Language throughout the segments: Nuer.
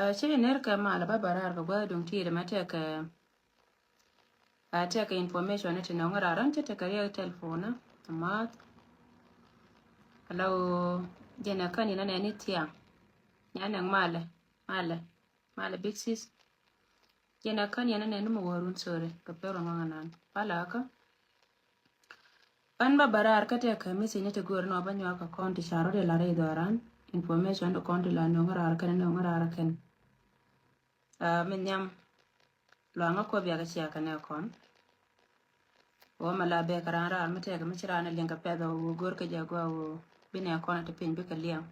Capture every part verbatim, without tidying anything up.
Ɛ, ci ner kɛ mal ba ba raar kɛ gua̱th duŋ ti̱i̱t mɛ tekɛ, ɛ, tekɛ information ni ti nɔŋ raar ran ci tekɛ riɛk telephone ni. Amath. Ala ɣöö jɛn ɛ kän yɛn anɛ ni thiaŋ. Nyanɛ malɛ, malɛ, malɛ big sis. Jɛn ɛ kän yɛn anɛ ni mi wä run, sorry, kɛ pek rɔ ŋɔŋ anan. Pala kä. An ba ba raar kä tekɛ message ni ti go̱o̱r ni wä ba nyuak kɛ kɔn ti ca rɔ di la rɛy dhɔran. Information ti kɔn ti la no̱ŋ raar kɛn, no̱ŋ raar kɛn. Ɛ, mi nhiam luaŋä kɔ biak cia kɛ nɛ kɔn. Wä ma la bek ran raar mi tekɛ mi ci ran liŋ kɛ pɛth wä go̱o̱r kɛ jɛ gua wä bi nɛ kɔn ti piny bikɛ liɛŋ.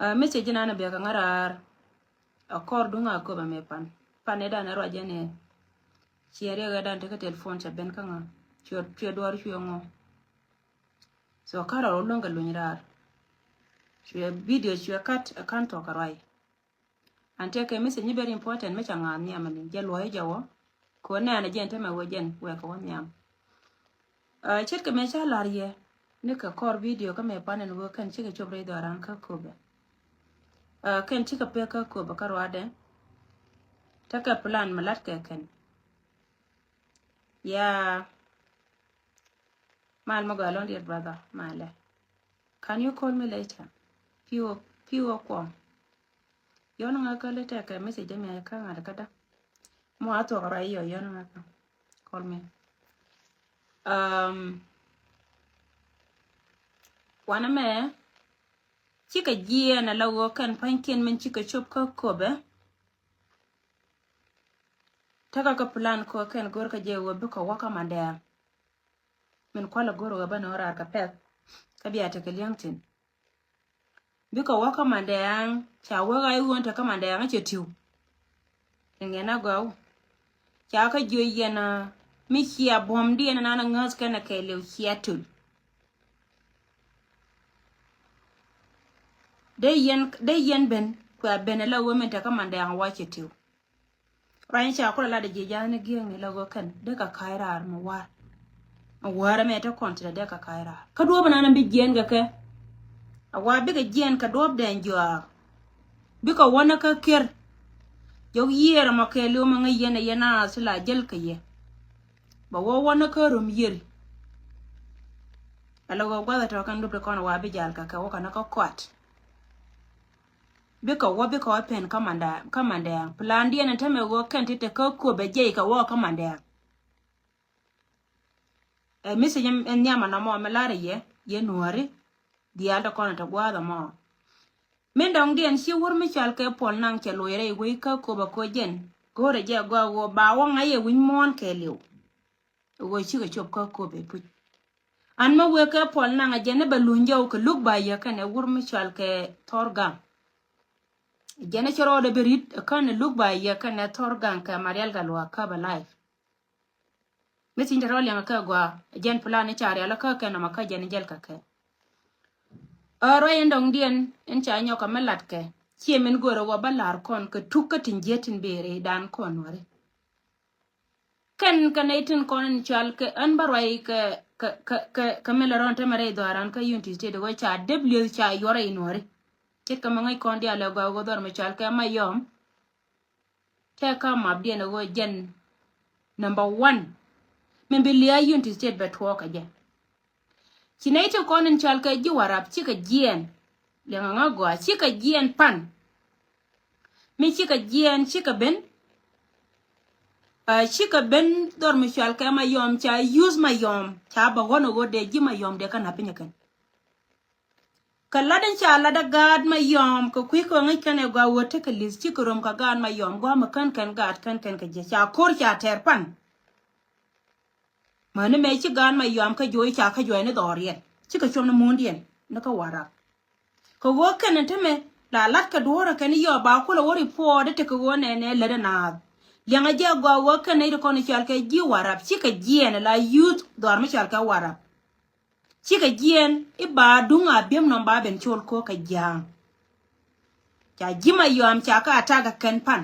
Ɛ, message nan biak ŋa raar. A kɔr duŋ a köp a mɛ pan. Pan ni dan a ruac jɛ ni. Ciɛ riɛk ɛ dan tekɛ telephone cɛ ben kä ŋa. Cuɛ, cuɛ duɔr cuɛ ŋɔ. So karɔ rɔ luŋ kɛ luny raar. Cuɛ video cuɛ kat a kan tɔk a ruac. An tekɛ message ni very important mi ca ŋa̱a̱n nhiam ni jɛ luɔ̱c jɛ wä. Kɛ wä nɛɛn a jɛn te mɛ wä jɛn wɛ kɛ wä nhiam. Ɛ, ce̱tkɛ mɛ ca la̱r yɛ ni kɛ kɔr video kä mɛ pan ɛn wä kɛn cikɛ cop rɛy dhɔran kä köpɛ. Ɛ, kɛn cikɛ pek kä köpɛ kä ruadɛ. Tekɛ plan mi lat kɛ kɛn. Ya. Mal mi gɔaa lɔŋ diet brother malɛ. Can you call me later? Piwä, piwä kuɔm. Yɔn ŋa kä lɛ tekɛ message mi a kä ŋa̱t kä da. Mɔ a thuɔk rɔ iɔ yɔn ŋa kä. Call me. Um, wanɛ mɛ cikɛ jiɛɛn ala wä kɛn pa̱nykiɛn min cikɛ cop kä köpɛ. Tekɛ kä plan kɔ kɛn go̱r kä jɛ wä bikɛ wä kä mandɛɛŋ. Min kualɛ go̱r wä bä ni wä raar kɛ pɛth. Kä bia tekɛ liɛŋ tin. Bikɛ wä kä mandɛɛŋ ca wä ɣa̱c wä tekɛ mandɛɛŋ cɛ tiw. Kɛ ŋɛn a gɔw. Ca kä jiö yɛn a mi cia buɔ̱m diɛn a nan a ŋäth kɛn a kɛɛliw cia tul. Dee yɛn, dee yɛn ben kuɛ ben ala wä min tekɛ mandɛɛŋ a wä cɛ tiw. Ruany ca kulɛ lat ji̱ ja̱a̱n ni gi̱eŋni la ɣöö kɛn dee kɛ ka̱c raar mi wa̱a̱r. Mi wa̱a̱r ɛmɛ te kɔn ti dee kɛ ka̱c raar kä duɔ̱ɔ̱p ɛnan bi jiɛɛn kɛ kɛ. A wa bikɛ jiɛɛn kɛ duɔ̱ɔ̱p dɛn jɔaak. Bikɛ wä ni kä kier. Jɔk yiëër ɛmɔ kɛɛliw mi ŋäc yɛn ɛ yɛn a ti la jäl kɛ yɛ. Bɛ wä wä ni kä rum yiëri. Ala ɣöö gua̱th ɛ tɔ̱ kɛn duɔ̱p ti kɔn a wa bi jal kɛ kɛ wä kɛ ni kä kɔat. Bikɛ wä bikɛ wä pen kä mandɛ, kä mandɛ. Plan diɛn in tämɛ wä kɛn ti te kä kuɔp bɛ jiɛc kɛ wä kä mandɛ. Ɛ message in nhiam anɔ mɔ mi lar yɛ, yɛ nuɔri. Diaal te kɔn te gua̱a̱th ɛmɔ. Min dɔŋ diɛn ci wur mi cal kɛ Puɔl Naŋ cɛ loc rɛy wec kä kuɔp ɛ koc jɛn. Go̱o̱rɛ jɛ gɔaa wä ba wä ŋa̱c yɛ wi̱ny muɔ̱ɔ̱n kɛɛliw. Ɣöö cikɛ cop kä köp ɛ puc. An mä wëë kɛ Puɔl Naŋ a jɛn ni bɛ luny jɔw kɛ luk ba yɛ kɛnɛ wur mi cual kɛ Thor Gaŋ. Jɛn ni cɛ rɔɔdɛ bi rit kɛn luk ba yɛ kɛnɛ Thor Gaŋ kɛ Marial Gatluak Cup Alive. Mi thi̱n te rɔ liɛŋ kɛ gɔaa jɛn plan ni ca rial kä kɛn nɔmɔ kä jɛn ni jɛl kɛ kɛ. Ɛ ruac in dɔŋdiɛn in ca nyɔk kɛ mi lat kɛ. Ciɛ min go̱o̱rɛ wä bä la̱r kɔn kɛ tuk kä tin jiet tin bëë rɛy dan kɔn wä ri. Kɛn kɛ nɛy tin kɔn in cual kɛ ɣän bä ruac kɛ, kɛ, kɛ, kɛ, kɛ mi lɛ rɔn te mɛ rɛy dhɔaran kä Unity State ɣöö ca dep lieth ca yuɔrɛ inuɔri. Ce̱tkɛ mɛ ŋäc kɔn diaal ɛ gɔaa ɣöö dhɔr mi cual kɛ Mayɔm. Tɛk kä mapdiɛn ɣöö jɛn number one. Min bi lia̱a̱ Unity State bɛ tuɔɔk kɛ jɛ. Ci nɛy ti kɔn in cɔal kɛ ji̱ Warap cikɛ jiɛɛn. Liɛŋɛ ŋa gɔaa cikɛ jiɛɛn pan. Mi cikɛ jiɛɛn cikɛ ben. Ɛ, cikɛ ben dhɔr mi cɔal kɛ Mayɔm ca use Mayɔm ca bɛ ɣɔn ɣöö dee ji̱ Mayɔm dee kä na̱p piny ɛ kɛn. Kɛ lat in ca lat ɛ gaat Mayɔm kɛ kui̱ kɛ ŋäc kɛn ɛ gɔaa ɣöö tekɛ li̱th cikɛ rom kɛ gaat Mayɔm gɔaa mi kän kɛn gaat kän kɛn kɛ jɛ ca ko̱r ca tɛɛr pan. Mäni mëë ci gaat Mayɔm kä juɔc ca kä juɔc ni dhɔriɛn cikɛ cuɔm ni muundiɛn ni kä Warap. Kɛ ɣöö kɛn in te mɛ la lat kɛ duɔ̱ɔ̱rä kɛn yɔɔp ba kulɛ wä report tekɛ ɣöö nɛnɛ lät in naath. Liɛŋɛ jɛ gɔaa ɣöö kɛn nɛy ti kɔn i̱ cɔal kɛ ji̱ Warap cikɛ jiɛɛn la youth dhɔr mi cɔal kɛ Warap. Cikɛ jiɛɛn i̱ ba duŋ a bi̱em nɔm ba ben col ko̱o̱k kɛ jia̱a̱ŋ. Ca ji̱ Mayɔm ca kä attack kɛn pan.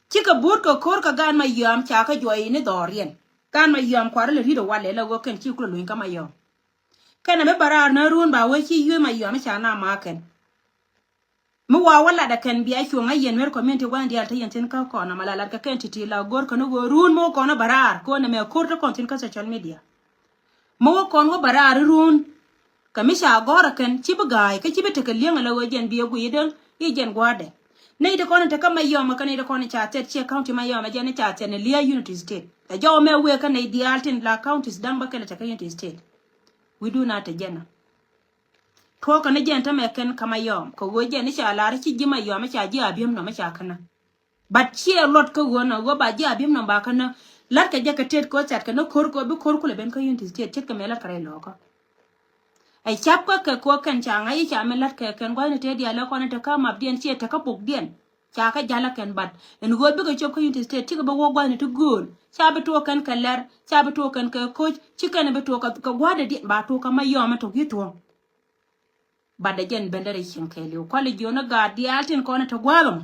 Cikɛ buut kɛ ko̱r kɛ gaat Mayɔm ca kä juɔc ni dhɔriɛn. Gaat Mayɔm kuarä lɛ ri̱t ɛ walɛ la ɣöö kɛn ci kulɛ luny kä Mayɔm. Kɛn ɛ mi bä raar ni run ba wee ci yuee Mayɔm i̱ ca na ma kɛn. Mi wa wä lat ɛ kɛn bia cuɔ̱ŋ a yɛn Nuer community gua̱n diaal te yɛn thi̱n kä kɔn ama la lat kɛ kɛn ti̱ti̱ la go̱r kɛn wä go̱r run mi wä kɔn wä bɛ raar kɛ wä nɛmɛ ko̱r te kɔn thi̱n kä social media. Mi wä kɔn wä bɛ raar run. Kɛ mi ca gɔ̱r ɛ kɛn ci bi ga̱a̱y kä ci bi tekɛ li̱eŋ ɛ la wee jɛn bi ɛ guiy däŋ i̱ jɛn gua̱a̱dɛ. Nɛy ti kɔn in te kä Mayɔm ɛ kɛn nɛy ti kɔn in ca thɛt ciɛ county Mayɔm ɛ jɛn in ca thɛt ni lia̱a̱ Unity State. Ɛ jɔw mɛ wee kä nɛy diaal tin la counties da̱ŋ bä kɛl ɛ te kä Unity State. Wi̱du na te jɛn ɛ. Tuɔɔkä ni jɛn tämɛ kɛn kä Mayɔm kɛ ɣöö jɛn i̱ ca lar i̱ ci ji̱ Mayɔm i̱ ca ji̱ Abiɛm nɔm i̱ ca känä. But ciɛ luɔt kä ɣöö nɔ ɣöö ba ji̱ Abiɛm nɔm ba känä. La̱t kɛ jɛ kɛ tet kɛ ɣöö cat kɛ ni ko̱r kɛ ɣöö bi ko̱r kulɛ ben kä Unity State ce̱tkɛ mëë la̱t kɛ rɛy lɔɔkä. Ɛ ca̱pkä kɛ kɛ ɣöö kɛn ca ŋa̱c i̱ ca mi la̱t kɛ kɛn gua̱thni tëë diaal ɛ kɔn in te kä mapdiɛn ciɛ te kä bukdiɛn. Ca kɛ ja̱l ɛ kɛn but ɛn ɣöö bikɛ cop kä Unity State cikɛ bi wä gua̱thni ti gööl ca bi tuɔɔk kɛn kɛ lɛr ca bi tuɔɔk kɛn kɛ ko̱c ci kɛn bi tuɔɔk kɛ gua̱a̱dɛ diɛn ba tuɔɔk kä Mayɔm ɛ tɔ̱ wi̱i̱ thuɔ̱ɔ̱ŋ. Bat dɛ jɛn bendɛ rɛ cieŋ kɛɛliw. Kualɛ jiɔn ni gaat diaal tin kɔn te gua̱a̱th ɔmɔ.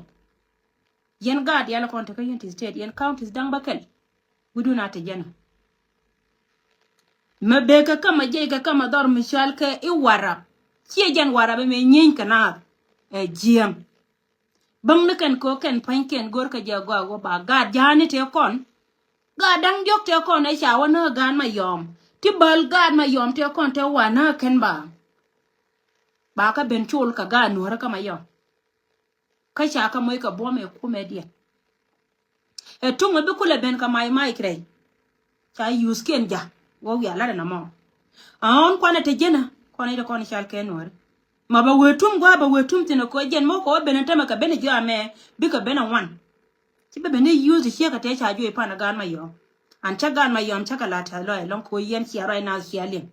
Yɛn gaat diaal kɔn te kä Unity State, yɛn counties da̱ŋ bäkɛl. Wi̱dun a te jɛn ɔ. Mɛ bekɛ kä mɛ jiɛc kɛ kä mɛ dhɔr mi cɔal kɛ i̱ Warap. Ciɛ jɛn Warap ɛmɛ nyieeny kɛ naath. Ɛ jiɛm. Bäŋni kɛn kɛ ɣöö kɛn pua̱nykiɛn go̱rkɛ jɛ gɔaa ɣöö ba gaat ja̱a̱ni tëë kɔn. Gaat da̱ŋ diɔ̱k tëë kɔn ɛ ca wä näk gaat Mayɔm. Ti bäl gaat Mayɔm tëë kɔn tëë wa näk kɛn ba. Ba kä ben col kɛ gaat nuäärä kä Mayɔm. Kä ca kä moc kɛ buɔ̱m ɛ kumɛ diɛn. Ɛ tuŋ ɛ bi kulɛ ben kɛ mac mac kɛ rɛy. Ca yuthkiɛn ja̱ wä wiaa la̱t ɛn ɛmɔ. Aɔ̱ɔ̱n kuanɛ te jiɛnä kuanɛ te kɔn cal kɛ nuäärä. Ma bɛ wee tum gua̱a̱ bɛ wee tum thi̱n ɛ kɛ jɛn mɔ kɛ wä ben ɛ tämɛ kɛ ben ɛ jiɔ amɛ bikɛ ben ɛ ŋuan. Ci bɛ ben ɛ yuth ɛ ciek kɛ tëë ca juɔc pan ɛ gaat Mayɔm. An cä gaat Mayɔm cä kɛ la tɛth lɔc ɛlɔ̱ŋ kɛ wä yɛn cia ruac naath cia liŋ.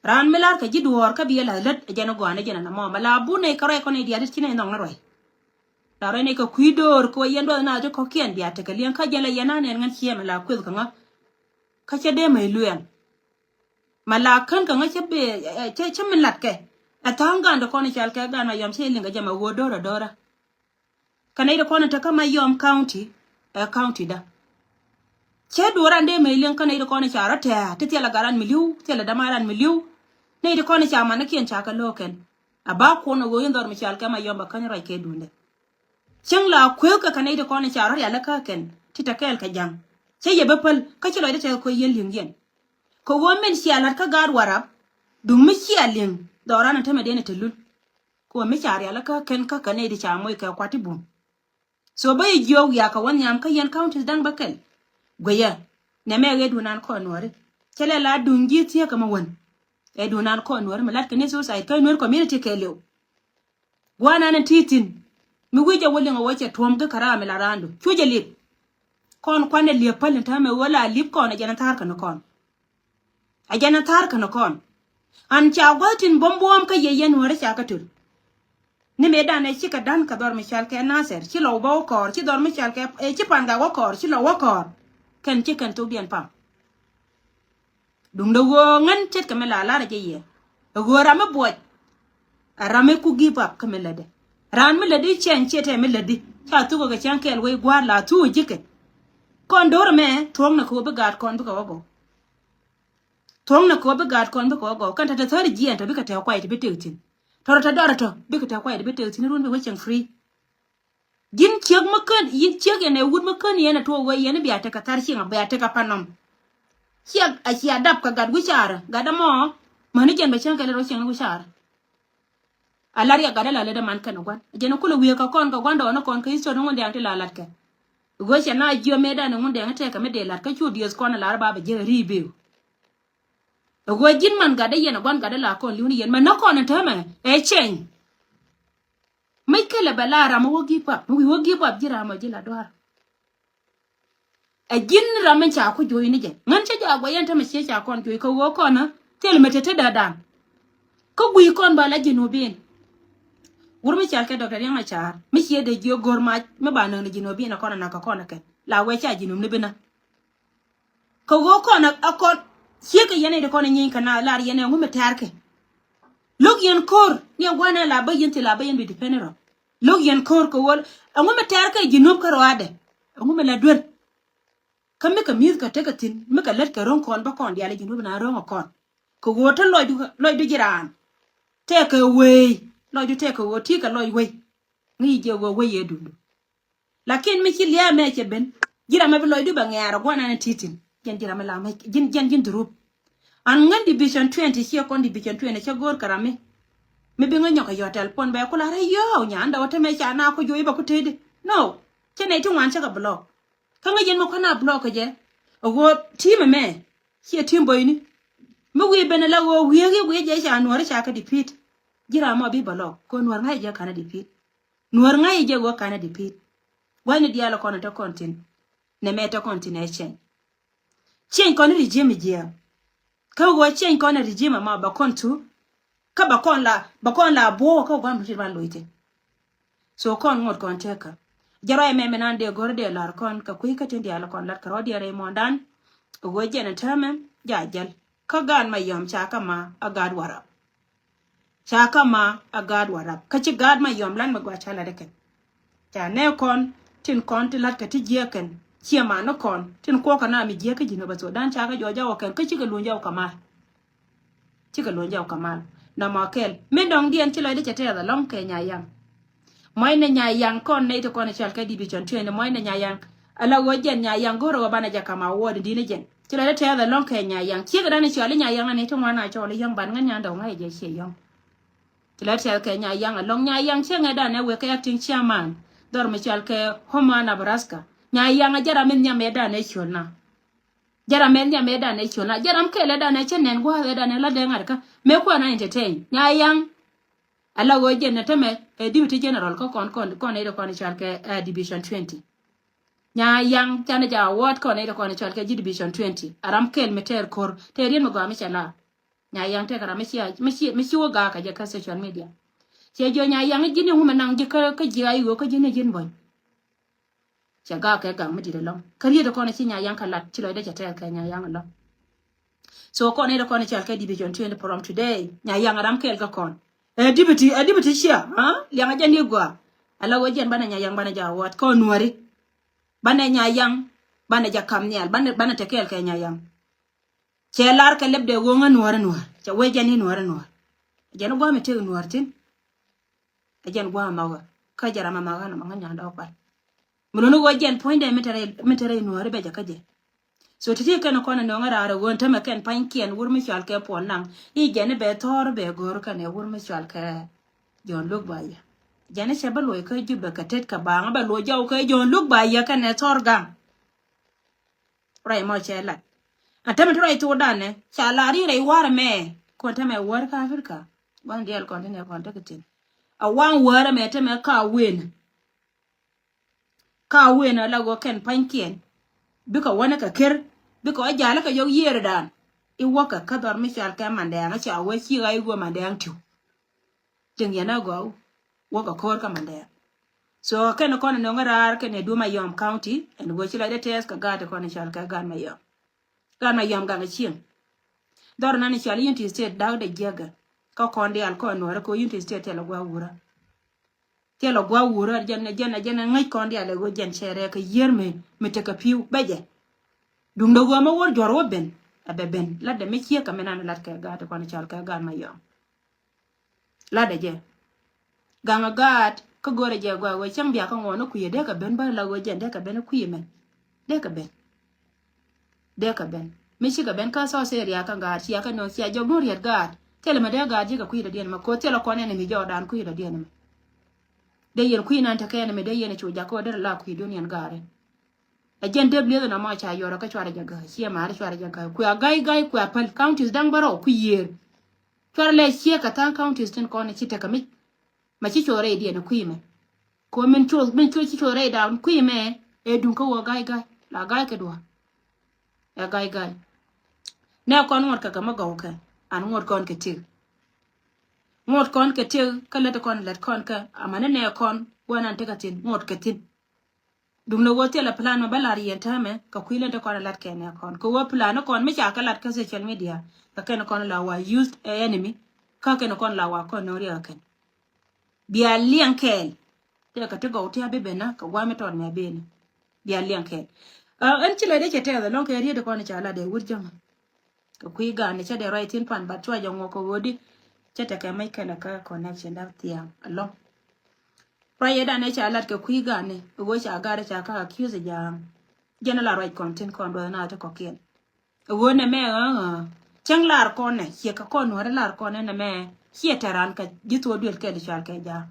Raan mi lar kɛ ji̱ duɔ̱ɔ̱r kä biɛ la̱th lät ɛ jɛn ɛ gɔaa ni jɛn ɛn ɛmɔ mɛ la bun nɛy kärɔɛ kɔn nɛy diaal ti ci nɛy nhɔk ni ruac. La ruac nɛy kɛ kui̱ do̱r kɛ wä yɛn duɔth naath ti kɔ̱kiɛn bia tekɛ liɛŋ kä jɛn la yɛn a nɛn ŋän ciɛ mɛ la kueth kɛ ŋä. Kä cä dee mɛ iluɛɛŋ. Mɛ la kän kɛ ŋä cä bi cä cä min latkɛ. Ɛ tha̱a̱ŋ ga̱a̱n ti kɔn i̱ cal kɛ ga̱a̱n Mayɔm cä iliŋ kɛ jɛ mɛ ɣöö do̱r ɛ do̱r ɛ. Kä nɛy ti kɔn in te kä Mayɔm County ɛ county da. Cɛ duɔ̱ɔ̱r an dee mɛ iliŋ kä nɛy ti kɔn in ca rɔ tɛ̱̈ɛ̱̈ ti thilɛ gat ran mi li̱w thilɛ däma ran mi li̱w. Nɛy ti kɔn in ca manikiɛn ca kɛ lo̱o̱kɛn. A ba kuɔn ɛ ɣöö in dhɔr mi cal kɛ Mayɔm bɛ käny ruac kɛ duundɛ. Cäŋ la kueekä kɛ nɛy ti kɔn in ca rɔ rial kä kɛn ti te kɛɛl kɛ ja̱ŋ. Cä yɛ bä päl kä ci lɔcdä tɛth kuec yɛn li̱ŋ yɛn. Kɛ ɣöö min cia la̱t kä gaat Warap. Duŋ mi cia li̱ŋ dhɔran in tämɛ den in te lul. Kɛ ɣöö mi ca rial kä kɛn kä kɛ nɛy ti ca moc kɛ kuat ti bum. So bä yɛ jiök wiaa kɛ wä nhiam kä yɛn counties da̱ŋ bäkɛl. Guiyɛ nɛmɛ ɣee duundan kɔn nuɔ̱ɔ̱ri. Cɛ lɛ la duŋ ji̱ thiee kɛ mi wän. Ɣee duundan kɔn nuɔ̱ɔ̱ri mi la̱t kɛ ni suicide kä nuer community kɛɛliw. Gua̱a̱nan in ti thi̱n mi wi̱c jɛ wä liŋ a wä cɛ tuɔ̱m gi kɛ raam mi la raandu cu jɛ li̱p. Kɔn kuanɛ li̱ep päl in täämɛ ɣöö la li̱p kɔn ɛ jɛn in tha̱a̱r kɛ ni kɔn. Ɛ jɛn in tha̱a̱r kɛ ni kɔn. An ca gua̱th tin buɔ̱m buɔ̱ɔ̱m kä yɛ yɛn wääri ca kä töl. Ni mëëdan ɛ cikɛ da̱n kɛ dhɔr mi cal kɛ Nathɛr ci lɔw bä wä kɔɔr ci dhɔr mi cal kɛ ɛ ci pan gak wä kɔɔr ci lɔw wä kɔɔr. Kɛn ci kɛn thokdiɛn pam. Duŋdɛ ɣöö ŋän ce̱tkɛ mi la lar ɛ jɛ yɛ. Ɛ ɣöö ram mi buɔc. Ɛ ram mi ku give up kä mi lätdɛ. Raan mi lätdi cɛny ciɛ tɛ mi lätdi ca thukɛ kɛ cäŋ kɛɛl wec gua̱a̱r la thuk ji̱kɛ. Kɔn do̱r ɛmɛ thuɔ̱knɛ kɛ ɣöö bi gaat kɔn bikɛ wä gɔw. Thuɔ̱knɛ kɛ ɣöö bi gaat kɔn bikɛ wä gɔw kɛn tɛ tɛ thäri jiɛɛn tɔ bikɛ tɛ kuay ti bi tek thi̱n. Tɔrɔ tɛ dɔrɛ tɔ bikɛ tɛ kuay ti bi tek thi̱n run bi wä cieŋ free. Ji̱n ciek mi kän, yi̱n ciek yɛn ɛ wut mi kän yɛn ɛ tuɔɔk wee yɛn i̱ bia tekɛ thar cieŋ a bia tekɛ pan nɔm. Ciɛ a cia dap kɛ gat wi̱caarä gat ɛmɔ. Mäni jɛn bɛ cäŋ kɛ lät rɔ cieŋ ni wi̱caarä. A lar yɛ gat ɛ la lät ɛ man kɛn ɛ gua̱n jɛn ɛ kulɛ wi̱i̱ kɛ kɔn kɛ gua̱n dɔɔni kɔn kɛ history ni ŋun dɛŋ ti la lat kɛ. Ɛ gua̱ cɛ na jiɔ mëëdan ɛ ŋun dɛŋ tɛkɛ mi dee lat kä cu dieth kɔn ɛ lar ba bɛ jiɛ ri biu. Ɛ gua̱ ji̱n man gat ɛ yɛn ɛ gua̱n gat ɛ la kɔn li̱wni yɛn mɛ nä kɔn ɛ täämɛ ɛ cɛny. Mic kɛlɛ bɛ la ram mi wä give up mi wi̱i̱ wä give up ji̱ ram ɔ ji̱ la dua̱r. Ɛ ji̱n ram mi ca ku juɔ̱cni jɛ ŋän cä jɔak guɔ yɛn tämɛ ciɛ ca kɔn juɔ̱c kä ɣöö kɔn thil mi te te däädan. Kä gui̱i̱ kɔn bä la Jinubin. Wur mi cal kɛ Doctor Riek Machar mi ciɛ dee jiök go̱r mac mi ba näk ni Jinubin ɛ kɔn ɛ nak kä kɔn ɛ kɛn la wee ca Jinub ni bi näk. Kɛ ɣöö kɔn a kɔn ciek kɛ yɛn i̱ ti kɔn a nyieeny kɛ na lar yɛn ɛŋu mi tɛ̈rkɛ. Lo̱k yɛn ko̱r ni ɛn gua̱n ɛn la bä yɛn thil la bä yɛn bi depend rɔ. Lo̱k yɛn ko̱r kɛ ɣöö ɛŋu mi tɛ̈rkɛ Jinub kä rɔaadɛ. Ɛŋu mi la duer. Kä mi kɛ mi̱th kɛ tekɛ thi̱n mi kɛ lät kɛ ro̱ŋ kɔn bä kɔn diaal i̱ Jinub na ro̱ŋ ɛ kɔn. Kɛ ɣöö te lɔcdu lɔcdu ji̱ raan. Tɛkɛ wee. Lɔcdu tɛk kɛ ɣöö ti kɛ lɔc wec. Ŋi̱i̱c jɛ ɣöö wec yɛ duŋdu. Lakin mi ci lia̱a̱ mɛ cɛ ben. Ji̱ ram mɛ bi lɔcdu bɛ ŋɛ̈ɛ̈r ɛ gua̱n ɛn ɛ ti̱ti̱n. Jɛn ji̱ ram mɛ la mɛ jɛn jɛn ji̱n durup. An ŋän division twenty ciɛ kɔn division twenty cɛ go̱o̱r kɛ ram mi. Mi bi ŋä nyɔk kɛ yɔ̱ tɛl puɔn bɛ kula rɛ yɔ̱ɔ̱ nyan dɔw te mɛ ca na ku juɔc bɛ ku tëëdi. No. Cɛ nɛy ti ŋuan cä kɛ block. Kä ŋäc yɛn mɛ kuan a block kɛ jɛ. A ɣöö team ɛmɛ ciɛ team bɔyni. Mi wi̱i̱ ben ala ɣöö wi̱i̱ wi̱i̱ jɛ ca nuɔ̱ɔ̱ri ca kɛ defeat. Ji̱ ram mɔ bi block kɛ nuɔ̱ɔ̱r ŋa̱c jɛ kanɛ defeat. Nuɔ̱ɔ̱r ŋa̱c jɛ ɣöö kanɛ defeat. Gua̱cni diaal kɔn te kɔn tin. Nɛ mɛ te kɔn tin ɛ change. Change kɔn regime jiɛ. Kä ɣöö change kɔn regime ɛmɔ bɛ kɔn tu. Kä bɛ kɔn la bɛ kɔn la buɔ kä gua̱n rit ban loc tin. So kɔn ŋot kɔn tekä. Jɛ ruac mɛ mɛ nan dee go̱r dee lar kɔn kɛ kui̱ kä tin diaal kɔn lat kɛ rɔ diɛn rɛy muɔ̱ɔ̱ndan. Ɣöö jɛn ɛ täämɛ ja jäl kä gaat Mayom ca kä ma a gaat Warap. Ca kä ma a gaat Warap kä ci gaat Mayom lan mɛ gɔaa ca lat ɛ kɛn. Ca nɛ kɔn tin kɔn ti lat kɛ ti jiɛ kɛn ciɛ ma ni kɔn tin kuɔkä na mi jiɛ kä ji̱n ɛ bä so dan ca kä jɔɔc a wä kɛn kä cikɛ luny a wä kɛ mal. Cikɛ luny jɔw kɛ mal. Nɔmɔ kɛl min dɔŋ diɛn ci lɔcdä cɛ tɛth alɔŋ kɛ Nyayaŋ. Muɔcnɛ Nyayaŋ kɔn nɛy ti kɔn i̱ cɔal kɛ division twenty muɔcnɛ Nyayaŋ. Ala ɣöö jɛn Nyayaŋ go̱rɛ ɣöö banɛ jɛ kam award di̱n i̱ jɛn ci lɔcdä tɛth alɔŋ kɛ Nyayaŋ. Ciek dan i̱ cɔal i̱ Nyayaŋ anɛ ti ŋuan a cɔl i̱ yɔ̱ŋ ban ŋän nyan dɔŋ ŋa̱c jɛ ciɛ yɔ̱ŋ. Ci lɔcdä tɛth kɛ Nyayaŋ alɔŋ Nyayaŋ ciɛ ŋɛ dan ɛ wek kɛ acting chairman dhɔr mi cɔal kɛ Omaha Nebraska. Nyayaŋ a jɛ ram in nhiam ɛ dan ɛ ciöl na. Jɛ ram mɛ nhiam ɛ dan ɛ ciöl na jɛ ram kɛl ɛ dan ɛ cɛ nɛn gua̱a̱th ɛ dan ɛ la dee ŋa̱t kä mɛ kuɛn a entertain Nyayaŋ. Ala ɣöö jɛn ɛ tämɛ ɛ deputy general kä kɔn kɔn kɔn ɛ dee kɔn cal kɛ ɛ division twenty. Nyayaŋ canɛ jɛ award kɔn ɛ dee kɔn cal kɛ ji̱ division twenty a ram kɛl mi tɛɛr ko̱r tɛɛr yɛn mi gɔaa mi cɛ la. Nyayaŋ tɛk ram mi ci mi ci mi ci wä gaak kɛ jɛ kä social media. Cɛ jiɔ Nyayaŋ ji̱n i̱ wumɛ naŋ ji̱ kä kä ji̱ a i̱ ɣöö kä ji̱n i̱ ji̱n bɔ̱ny. Cɛ gak kɛ gak mi dit ɛlɔ̱ŋ kä riet kɔn ci Nyayaŋ kɛ lat ci lɔcdɛ cɛ tɛɛth kɛ Nyayaŋ ɛlɔ̱ŋ. So kɔn ɛ kɔn cal kɛ division twenty from today Nyayaŋ ram kɛɛl kɛ kɔn. Ɛ deputy ɛ deputy cia ha liaŋ a jɛ ni gua. Ala wee jɛn banɛ Nyayaŋ banɛ jɛ award kɔn nuɔri. Banɛ Nyayaŋ banɛ jɛ kam nhial banɛ banɛ te kɛɛl kɛ Nyayaŋ. Cɛ lar kɛ lɛpdɛ ɣööŋä nuɔri nuɔr cɛ wee jɛn ni nuɔri nuɔr. Jɛn guam ɛ tëk nuɔr thin. Ɛ jɛn gua̱a̱ makä kä jɛ ram a makä nɔmɔ ŋä nyan dɔɔk pal. Mi luni ɣöö jɛn puɔ̱nydɛ mi te rɛy mi te rɛy nuɔ̱ɔ̱ri bɛ jɛ kä jɛ. So ti̱ti̱ kɛn kɔn ɛ nöŋä raar ɛ ɣöö tämɛ kɛn pa̱nykiɛn wur mi cual kɛ puɔ̱n naŋ i̱ jɛn i̱ bɛ thɔɔr bɛ go̱o̱r kɛn ɛ wur mi cual kɛ Jɔ̱ɔ̱n Luk Ba Yɛ. Jɛn i̱ cɛ bä luɔc kä Jubɛ kɛ tet kɛ baaŋä bɛ luɔc jɔw kɛ Jɔ̱ɔ̱n Luk Ba Yɛ kɛn ɛ thɔɔr gaŋ. Ruac mɔ cɛ lat. A tämɛ ti ruac thok danɛ ca lar i̱ rɛy warɛ mɛ. Kɔn tämɛ wär kä Africa. Gua̱n diɛl kɔn ti nɛ kɔn tekɛ tin. A waŋ wärɛ mɛ tämɛ ka wen. Ka wen a la ɣöö kɛn pa̱nykiɛn. Bikɛ wänä kɛ ker bikɛ wä jalä kɛ yɔk yiëër dan. I̱ wäkɛ kä dhɔr mi cual kɛ Mandɛɛŋ a ca wee ci ɣa̱c i̱ ɣöö Mandɛɛŋ tiw. Tiŋ yɛn a gɔw wäkɛ ko̱r kä Mandɛɛŋ. So kɛn kɔn nöŋä raar kɛn ɛ duɔ̱m a Yɔm County ɛn ɣöö ci lɔcdɛ tɛɛth kɛ gaat kɔn cual kɛ gaat ma Yɔm. Gaat ma Yɔm gaŋ a cieŋ. Dhɔr nan cual Unity State dak dɛ jiäkɛ kä kɔn diaal kɔn nuɔrɛ kɛ Unity State thilɛ gua̱a̱ wurä. Thilɛ gua̱a̱ wurä jɛn jɛn jɛn ŋäc kɔn diaal ɛ ɣöö jɛn cɛ rɛɛ kɛ yiër mi mi tekɛ pi̱w bɛ jɛ. Duŋdɛ ɣöö ma wär juɔ̱r wä ben ɛ bɛ ben latdɛ mi ciek kɛ mi nan lat kɛ gaat kɔn cual kɛ gaat ma Yɔm. Latdɛ jɛ. Gaŋ a gaat kä go̱rɛ jɛ gɔaa ɣöö cäŋ bia kä ŋuɔn ni kui̱ dee kɛ ben bä la ɣöö jɛn dee kɛ ben kui̱ mɛn. Dee kɛ ben. Dee kɛ ben mi cikɛ ben kä thɔɔth area kä gaat cia kɛ nööŋ cia jɔk duun riet gaat. Thilɛ mɛ dee gaat ji̱ kɛ kui̱ dɔ̱diɛn mɛ ko̱ thilɛ kɔn ɛn mi jɔɔdan kui̱ dɔ̱diɛn mɛ. Dee yɛn kui̱ nan tekɛ ɛn mi dee yɛn cu jakä ɣöö derɛ la kui̱ duun yɛn gaat ɛn. Ɛ jɛn dee blieth nɔmɔ ca yɔrɔ kä cuarɛ jɛ gäk ciɛ maari cuarɛ jɛ gäk kuɛ a ga̱y ga̱y kuɛ a päl counties da̱ŋ bärɔw kui̱ yiëër. Cuarɛ lɛ ciɛ kɛ tha̱a̱ŋ counties tin kɔn ci tekɛ mic. Ma ci cuɔth rɛy diɛn kui̱ mɛ. Ko min cuɔth min cuɔth ci cuɔth rɛy da̱a̱n kui̱ mɛ ɛ duŋ kä wä ga̱y ga̱y la ga̱y kɛ dua̱a̱. Ɛ ga̱y ga̱y. Nɛ kɔn ŋuɔ̱t kɛ kɛ mä gɔw kɛ an ŋuɔ̱t kɔn kɛ tiek. Ŋuɔ̱t kɔn kɛ tiek kä lät kɔn lät kɔn kɛ amäni nɛ kɔn wä nan tekɛ thi̱n ŋuɔ̱t kɛ thi̱n. Duŋdɛ ɣöö thilɛ plan mɛ bä lar yɛn täämɛ kɛ kui̱ lɛn te kɔn ɛ lat kɛn ɛ kɔn kɛ ɣöö plan ni kɔn mi ca kɛ lat kä social media kɛ kɛn kɔn la wa use ɛ enemy. Kä kɛn kɔn la wa kɔn no̱o̱ŋ riɛk kɛ kɛn. Bia liɛŋ kɛɛl. Tëë kɛ ti gɔw ti a bi ben na kɛ gua̱a̱m mi tɔt mɛ ben. Bia liɛŋ kɛɛl. Ɛn ci lɛ dee cɛ tɛth ɛlɔ̱ŋ kɛ riet kɔn ca la dee wur jäŋä. Kɛ kui̱ gan ni cä dee ruac thi̱n pan bat cua jɛ ŋuɔk kɛ ɣöödi. Cɛ tekɛ mec kɛnɛ kä connection da thiaŋ alɔŋ. Ruac yɛ danɛ ca lat kɛ kui̱ gani ɣöö ca gari ca kä accuse ja̱a̱ŋ. Jɛn la ruac kɔn tin kɔn duɔth na ti kɔkiɛn. Ɣöö nɛ mɛ ɣä ɣä cäŋ lar kɔn nɛ ciɛ kɛ kɔn nuɔri lar kɔn nɛ nɛ mɛ ciɛ tɛ ran kɛ ji̱ thuɔɔ duel kɛl i̱ cual kɛ ja̱a̱ŋ.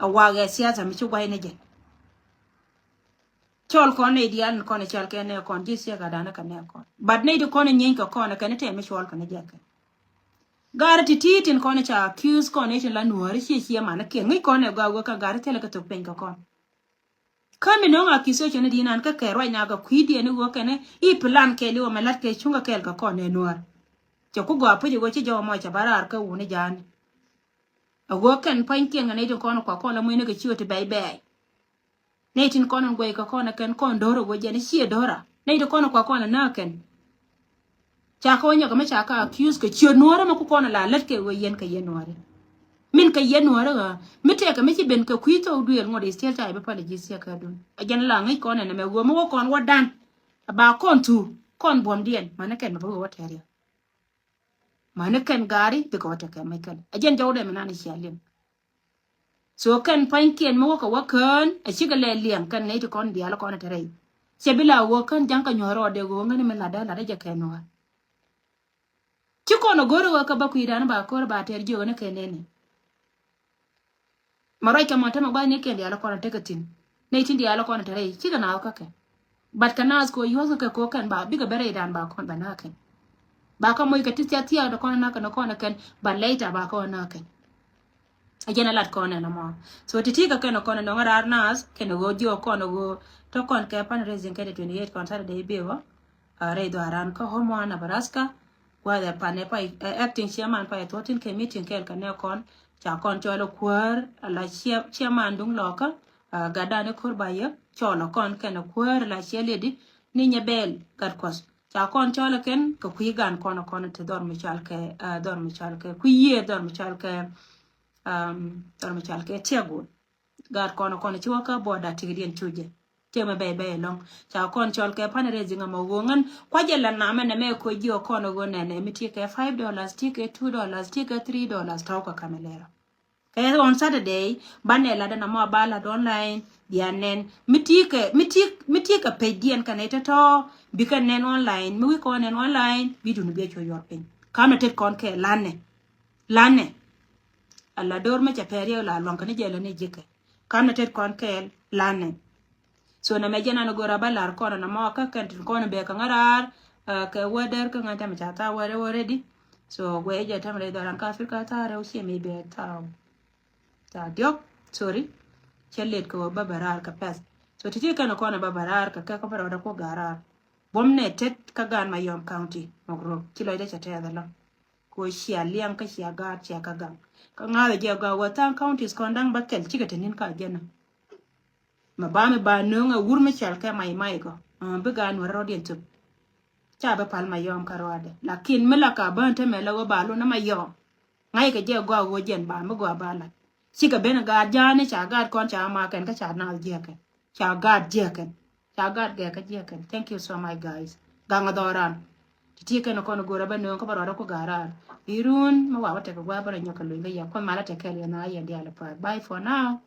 A wak ɛ siasa mi ci guay ni jɛ. Cɔl kɔn nɛ idial ni kɔn i̱ cual kɛ nɛ kɔn ji̱ siɛ ka danɛ kɛ nɛ kɔn. But nɛ idi kɔn i̱ nyieeny kɛ kɔn kɛ ni tɛm i̱ cual kɛ ni jɛ kɛ. Gari ti ti tin kɔn i̱ ca accuse kɔn i̱ tin la nuɔri ciɛ ciɛ man i̱ kiɛn ŋi̱c kɔn i̱ gɔaa wek kɛ gari thilɛ kɛ thok piny kɛ kɔn. Kä mi no̱o̱ŋ accusation ni di̱i̱n an kä kɛ ruac na kɛ kui̱diɛn i̱ wek kɛn i̱ plan kɛɛl i̱ wä mɛ lat kɛ cuŋ kɛ kɛɛl kɛ kɔn i̱ nuɔr. Cɛ ku gɔaa puc i̱ wek ci jɔw mɔ cɛ ba raar kä wuni ja̱a̱ni. A wek kɛn pa̱ny kiɛn kɛ nɛy tin kɔn kua kɔn la mucni kɛ ci wä ti bɛy bɛy. Nɛy tin kɔn in guɛy kɛ kɔn kɛn kɔn do̱r a wä jɛn i̱ ciɛ do̱ra nɛy tin kɔn kua kɔn la nääk kɛn. Ca kɛ wä nyɔk mi ca ka accuse kɛ ciöt nuɔ̱ɔ̱rä mi ku kɔn la lät kɛ wee yɛn kɛ yɛn nuɔ̱ɔ̱ri. Min kɛ yɛn nuɔ̱ɔ̱rä ɣä mi tɛkɛ mi ci ben kɛ kui̱ thok duëël ŋuɔ̱t i̱ still ca i̱ bi pal i̱ ji̱ thiäk kɛ dun. A jɛn la ŋi̱c kɔn ɛn ɛmɛ wee mi wä kɔn wä dan. A ba kɔn thu kɔn buɔ̱mdiɛn mani kɛn mɛ bi wee wä tɛriɛ. Mani kɛn gari bikɛ wä tɛkɛ mɛ kɛn a jɛn jɔw dɛ mi nan i̱ cia liŋ. So kɛn pa̱nykiɛn mi wäkɛ wä kään a cikɛ lɛ liɛŋ kɛn nɛy ti kɔn diaal kɔn te rɛy. Cɛ bi la wä kään ja̱ŋ kɛ nyuɔ̱th rɔɔdɛ ɣöö ŋäni mi latdä latdä jɛ kɛ nuɔ̱ɔ̱r. Ci kɔn a go̱r ɣöö kɛ bä kui̱dan ba ko̱r ba tɛr jiök ni kɛ nɛni. Ma ruac kɛ mɔ te ma gua̱thnikiɛn diaal kɔn a tekɛ thi̱n. Nɛy tin diaal kɔn a te rɛy cikɛ naath kä kɛ. But kɛ naath kɛ ɣöö yuɔ̱thkɛ kɛ ko̱ kɛn ba bikɛ ben rɛydan ba kɔn ba na̱a̱ kɛn. Ba kä moc kɛ ti thia̱k thia̱k dee kɔn na̱a̱ kɛn kɔn kɛn ba later ba kɔn na̱a̱ kɛn. A jɛn a lat kɔn ɛn ɛmɔ. So ti ti kɛ kɛn kɔn ɛn nɔŋ raar naath kɛn ɣöö jiɔ kɔn ɣöö tɔ kɔn kɛ fundraising kɛ ti twenty eight kɔn Saturday biɛ wä. A rɛy dhɔaran kä Omaha, Nebraska. Gua̱th ɛ pan ɛ pa acting chairman pa ɛ thuɔ̱tin kɛ meeting kɛɛl kɛ nɛ kɔn ca kɔn cɔl ɛ kuäär a la chairman duŋ lɔkä. Gatdan i̱ ko̱r ba yɛ cɔl ɛ kɔn kɛn ɛ kuäär la ciɛ ledi ni nyɛ bɛɛl gat kuɔth ca kɔn cɔl ɛ kɛn kɛ kui̱ gan kɔn ɛ kɔn ti dhɔr mi cal kɛ dhɔr mi cal kɛ kui̱ yiëë dhɔr mi cal kɛ dhɔr mi cal kɛ tiɛk go̱o̱l. Gat kɔn ɛ kɔn ɛ ci wä kä buɔt da ti̱ki̱diɛn cu jɛ. Tiɛmɛ bɛy bɛy ɛlɔ̱ŋ ca kɔn cɔl kɛ fundraising ɛmɔ ɣöö ŋän kuacɛ la namɛ nɛmɛ koc jiɔ kɔn ɣöö nɛnɛ mi ti kɛ five dollars, ti kɛ two dollars, ti kɛ three dollars tɔ̱w kɛ kamɛ lɛrä. Kɛ on Saturday banɛ lat ɛn amɔ ba lat online bia nɛn mi ti kɛ mi ti mi ti kɛ page diɛn kɛ nɛy tɔ̱tɔ̱ bikɛ nɛn online mi wi̱i̱ kɔn nɛn online bi duni biɛ cuɔ yuɔr piny. Kamɛ tet kɔn kɛ lanɛ lanɛ. Ala dor mɛ cɛ pɛr yɛ la luaŋ kɛ ni jɛ lɛ ni ji̱kɛ. Kamɛ tet kɔn kɛ lanɛ. So nɛmɛ jɛn an go̱o̱r a bä la̱r kɔn nɛmɔ kä kɛn tin kɔn bɛ kä ŋa̱raar kɛ wädär kä ŋa̱n tɛmɛ ca tha̱a̱ wädär already. So guɛ jɛ tɛmɛ rɛy dhɔran kä Africa tha̱a̱ rɛw ciɛ mi bɛ tha̱a̱ tha̱a̱ diɔk. Sorry. Cɛ let kɛ wä bä bɛ raar kɛ pɛth. So ti̱ti̱ kɛn kɔn bä bɛ raar kɛ kɛ kä bä rɔɔdɛ kuɔ ga̱a̱r raar. Buɔ̱m nɛ tet kä Gaan Mayom County mɔk rok ci lɔcdɛ cɛ tɛth ɛlɔ. Kɛ wä cia liɛŋ kä cia gaat cia kä gaŋ kä ŋa̱thɛ jɛ gɔaa wä tha̱a̱ŋ counties kɔn da̱ŋ bä kɛl cikɛ te ni̱n kä jɛn ɛ. Ma ba mi ba nöŋ ɛ wur mi cɛl kɛ may may kɔ bi ga nuɔrɛ rɔ̱diɛn thöp. Ca bi pal Mayom kä ruaadɛ lakin mi la ka bän te mɛ la wä ba lun ni Mayom. Ŋa̱ckɛ jɛ gɔaa wä jɛn ba mi gɔaa ba lat. Cikɛ ben gaat ja̱a̱ni ca gaat kɔn ca ma kɛn kä ca naath jiäkɛn ca gaat jiäkɛn. Ca gaat gɛɛkä jiäkɛn. Thank you so much guys. Gaŋ a dhɔran. Ti ti kɛn kɔn go̱o̱rä bä nööŋ kä bä rɔɔdä ku ga̱a̱ raar. Irun mi wa wä tekɛ gua̱a̱ bä rɔ nyɔk kɛ luny kä yɛ kuɔth malä tekɛl yɛ na yɛ diaal pa̱a̱t. Bye for now.